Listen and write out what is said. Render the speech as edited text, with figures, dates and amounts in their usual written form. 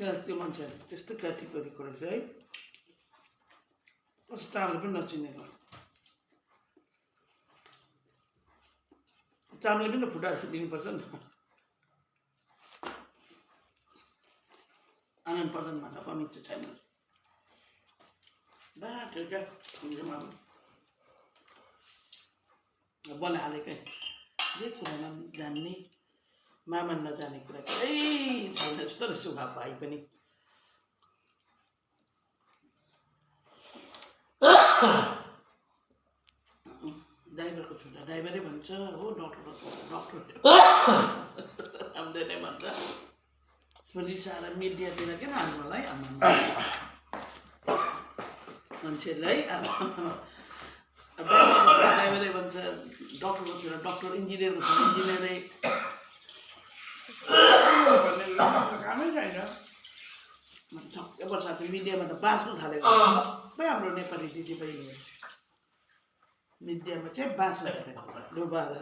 त्यो मान्छे त्यस्तो क्याटेगोरीको रहेछ है कस्तो चामल पनि नचिनेको चामल पनि त फुटाएर दिनुपर्छ नि आनन्द प्रधानमा त कमी चाहिँ छैन बाटो क्या बनाइहालेकै जे सुनाउन जान्ने मामा नजाने कुरा केही छैन जस्तो रहेछ उहाँ भाइ पनि ड्राइभरको छोरा ड्राइभरै भन्छ हो डक्टरको छोरा डक्टर हामीले नै भन्छ रिसाएर मिडियातिर किन हाल्नु होला है आमा मान्छेहरूलाई ड्राइभरै भन्छ डक्टरको छोरा डक्टर इन्जिनियरको छोरा इन्जिनियरै कामै छैन छक्कै वर्ष मिडियामा त बाँच्नु थालेको सबै हाम्रो नेपाली दिदीबहिनीहरू मिडियामा चाहिँ बाँच्नु थालेको डुबाएर